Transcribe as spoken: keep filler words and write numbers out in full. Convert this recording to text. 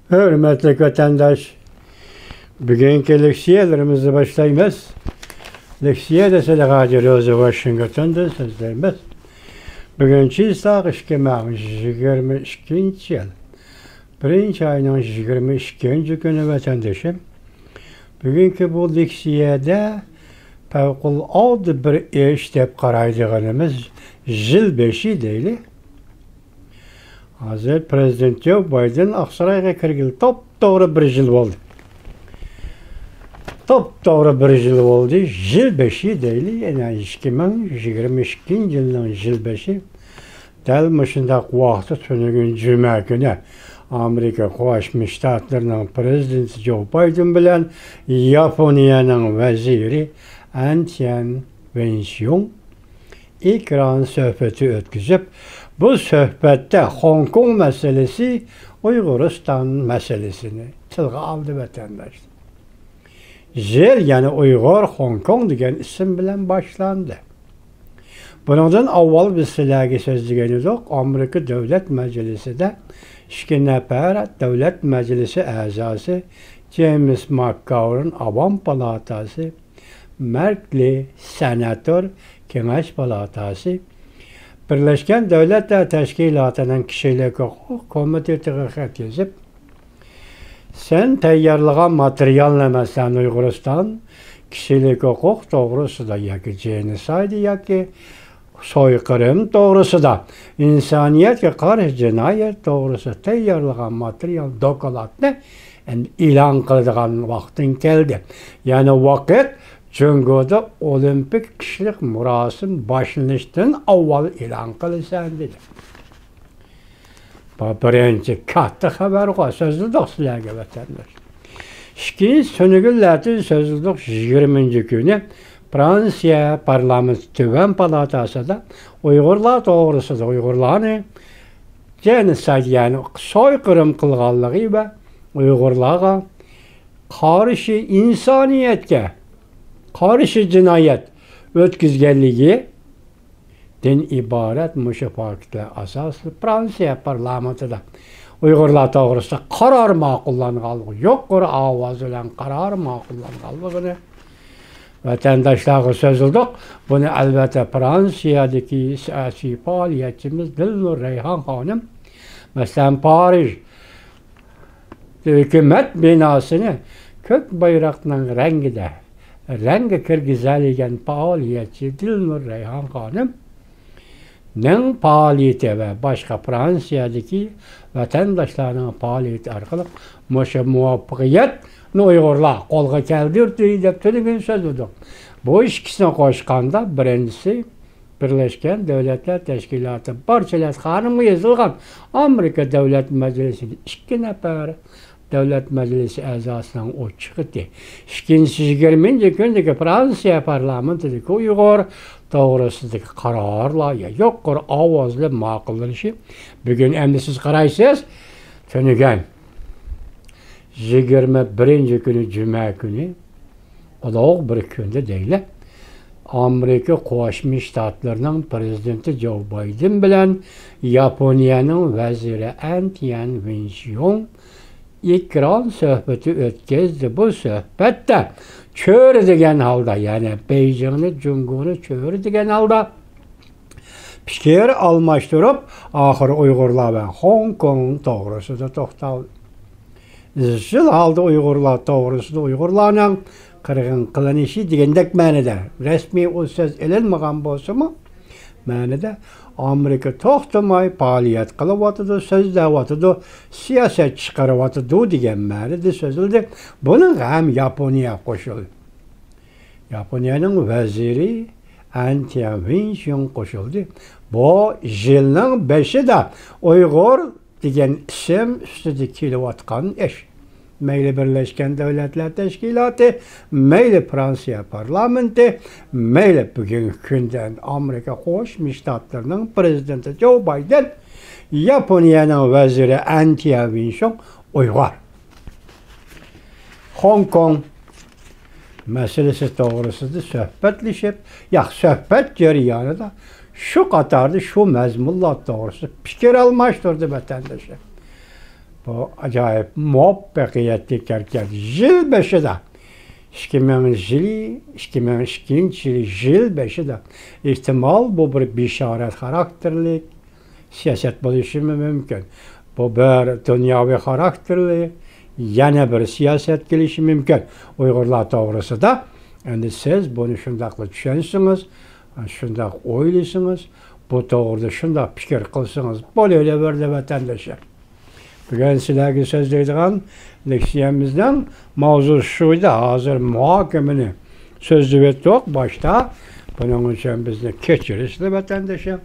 ھۆرمەتلىك ۋەتەنداش، بۈگۈنكى لېكسىيەلىرىمىزنى باشلايمىز. لېكسىيە دېسە، رادىيو روزا ۋاشىنگتوندىن سۆزلەيمىز. بۈگۈن چىسلاق ئىككى مىڭ يىگىرمە ئىككىنچى يىل، بىرىنچى ئاينىڭ يىگىرمە ئىككىنچى كۈنى، ۋەتەندىشىم. بۈگۈنكى بۇ لېكسىيەدە پەۋقۇلئاددە بىر ئىش دەپ قارايدىغىنىمىز يىل بېشى دەيلى. ھازىر پىرېزىدېنت جو بايدېن ئاقسارايغا كىرگىلى توپتوغرا بىر يىل بولدى. توپتوغرا بىر يىل بولدى. يىل بېشى دەيلى، يەنە ئىككى مىڭ يىگىرمە ئىككىنچى يىلنىڭ يىل بېشى. دەل مۇشۇنداق ۋاقىتتا تۈنۈگۈن جۈمە كۈنى ئامېرىكا قوشما شتاتلىرىنىڭ پىرېزىدېنتى جو بايدېن بىلەن ياپونىيەنىڭ ۋەزىرى ئەن تيەن ۋېنشيۇڭ ئېكران سۆھبىتى ئۆتكۈزۈپ، بۇ سۆھبەتتە خوڭكوڭ مەسىلىسى، ئۇيغۇرىستان مەسىلىسىنى تىلغا ئالدى، ۋەتەنداشلار. يىل يەنە ئۇيغۇر، خوڭكوڭ دېگەن ئىسىم بىلەن باشلاندى. بۇنىڭدىن ئاۋۋال بىز سىلەرگە سۆزلىگەن ئىدۇق، ئامېرىكا دۆلەت مەجلىسىدە ئىككى نەپەر دۆلەت مەجلىسى ئەزاسى، جېيمىس ماكگاۋېرن، ئاۋام پالاتاسى، مەركلى، سېناتور، كېڭەش پالاتاسى، بىرلەشكەن دۆلەتلەر تەشكىلاتىنىڭ كىشىلىك ھوقۇق كومىتېتىغا خەت يېزىپ، سەن تەييارلىغان ماتېرىيالنى، مەسىلەن، ئۇيغۇرىستان كىشىلىك ھوقۇق توغرىسىدا ياكى جېنوسايد ياكى سويقىرىم توغرىسىدا، ئىنسانىيەتكە قارشى جىنايەت توغرىسىدا تەييارلىغان ماتېرىيال، دوكلاتنى ئەمدى ئېلان قىلىدىغان ۋاقتىڭ كەلدى. يەنى ۋاقىت جۇڭگودا ئولىمپىك قىشلىق مۇراسىم باشلىنىشتىن ئاۋۋال ئېلان قىلىسەن، دېدى. بۇ بىرىنچى كاتتا خەۋەرغۇ، سۆزلىدۇق سىلەرگە، ۋەتەنداش. ئىككىنچى تۈنۈگۈنلەردىن سۆزلىدۇق، يىگىرمىنچى كۈنى فرانسىيە پارلامېنت تۆۋەن پالاتاسىدا ئۇيغۇرلار توغرىسىدا، ئۇيغۇرلارنى جېنوسايد، يەنى سويقىرىم قىلغانلىقى ۋە ئۇيغۇرلارغا قارشى، ئىنسانىيەتكە قارشى جىنايەت ئۆتكۈزگەنلىكى دىن ئىبارەت مۇشۇ پاكىتلار ئاساسىدا فرانسىيە پارلامېنتىدا ئۇيغۇرلار توغرىسىدا قارار ماقۇللانغانلىقى، يۇقىرى ئاۋاز بىلەن قارار ماقۇللانغانلىقىنى ۋەتەنداشلارغا سۆزلىدۇق. بۇنى ئەلۋەتتە فرانسىيەدىكى سىياسىي پائالىيەتچىمىز دىلنۇر رەيھان خانىم، مەسىلەن، پارىژ ھۆكۈمەت بىناسىنى كۆك بايراقنىڭ رەڭگىدە رەڭگە كىرگۈزەلىگەن پائالىيەتچى دىلنۇر رەيھان خانىمنىڭ پائالىيىتى ۋە باشقا فرانسىيەدىكى ۋەتەنداشلارنىڭ پائالىيىتى ئارقىلىق مۇشۇ مۇۋەپپەقىيەتنى ئۇيغۇرلار قولغا كەلتۈردى، دەپ تۈنۈگۈن سۆزلىدۇق. بۇ ئىككىسىنى قوشقاندا، بىرىنچىسى، بىرلەشكەن دۆلەتلەر تەشكىلاتى بارچە خانىمغا يېزىلغان ئامېرىكا دۆلەت مەجلىسىدە ئىككى نەپەر دۆلەت مەجلىسى ئەزاسىنىڭ ئوتچىقىتى. ئىككىنچىسى، يىگىرمىنچى كۈندىكى فرانسىيە پارلامېنتىدىكى ئۇيغۇر توغرىسىدىكى قارارلار يا يۇقىرى ئاۋاز بىلەن ماقۇللىنىشى. بۈگۈن ئەمدى سىز قارايسىز، تۈنۈگۈن يىگىرمە بىرىنچى كۈنى، جۈمە كۈنى، ئۇلۇغ بىر كۈندە دەيلى، ئامېرىكا قوشما شتاتلىرىنىڭ پىرېزىدېنتى جو بايدېن بىلەن ياپونىيەنىڭ ۋەزىرى ئەن تيەن ۋېنشيۇڭ ئېكران سۆھبىتى ئۆتكۈزدى. بۇ سۆھبەتتە چۆرىدىگەن ھالدا، يەنى بېيجىڭنى، جۇڭگونى چۆرىدىگەن ھالدا پىكىر ئالماشتۇرۇپ، ئاخىرى ئۇيغۇرلار ۋە خوڭكوڭ توغرىسىدا توختالدى. ئىزچىل ھالدا ئۇيغۇرلار توغرىسىدا، ئۇيغۇرلارنىڭ قىرغىن قىلىنىشى دېگەندەك مەنىدە، رەسمىي ئۇ سۆز ئېلىنمىغان بولسىمۇ، مەنىدە ئامېرىكا توختىماي پائالىيەت قىلىۋاتىدۇ، سۆزلەۋاتىدۇ، سىياسەت چىقىرىۋاتىدۇ دېگەن مەنىدە سۆزلىدى. بۇنىڭغا ھەم ياپونىيە قوشۇلدى. ياپونىيەنىڭ ۋەزىرى ئەن تيەن ۋېنشيۇڭ قوشۇلدى. بۇ يىلنىڭ بېشىدا ئۇيغۇر دېگەن ئىسىم ئۈستىدە كېلىۋاتقان ئىش. مەيلى بىرلەشكەن دۆلەتلەر تەشكىلاتى، مەيلى فرانسىيە پارلامېنتى، مەيلى بۈگۈنكى كۈندە ئامېرىكا قوشما شتاتلىرىنىڭ پىرېزىدېنتى جو بايدېن، ياپونىيەنىڭ ۋەزىرى ئەن تيەن ۋېنشيۇڭ ئۇيغۇر. خوڭكوڭ مەسىلىسى توغرىسىدا سۆھبەتلىشىپ، ياق، سۆھبەت جەريانىدا شۇ قاتاردا شۇ مەزمۇنلار توغرىسىدا پىكىر ئالماشتۇردى، ۋەتەنداشلار. بۇ ئاجايىپ مۇۋەپپەقىيەتلىك ھەرىكەت. يىل بېشىدا، ئىككى مىڭ يىلى، ئىككى مىڭ ئىككىنچى يىلى يىل بېشىدا، ئېھتىمال، بۇ بىر بېشارەت خاراكتېرلىك سىياسەت بولۇشىمۇ مۇمكىن. بۇ بىر دۇنياۋى خاراكتېرلىك يەنە بىر سىياسەت كېلىشى مۇمكىن ئۇيغۇرلار توغرىسىدا. ئەمدى سىز بۇنى شۇنداقلا چۈشەنسىڭىز، شۇنداق ئويلىسىڭىز، بۇ توغرىدا شۇنداق پىكىر قىلسىڭىز بولۇۋېرىدۇ، ۋەتەنداشلار. بۈگۈن سىلەرگە سۆزلەيدىغان لېكسىيەمىزنىڭ ماۋزۇسى شۇ ئىدى. ھازىر مۇھاكىمىنى سۆزلىۋەتتۇق باشتا. بۇنىڭ ئۈچۈن بىزنى كەچۈرۈشلەر، ۋەتەنداشلار.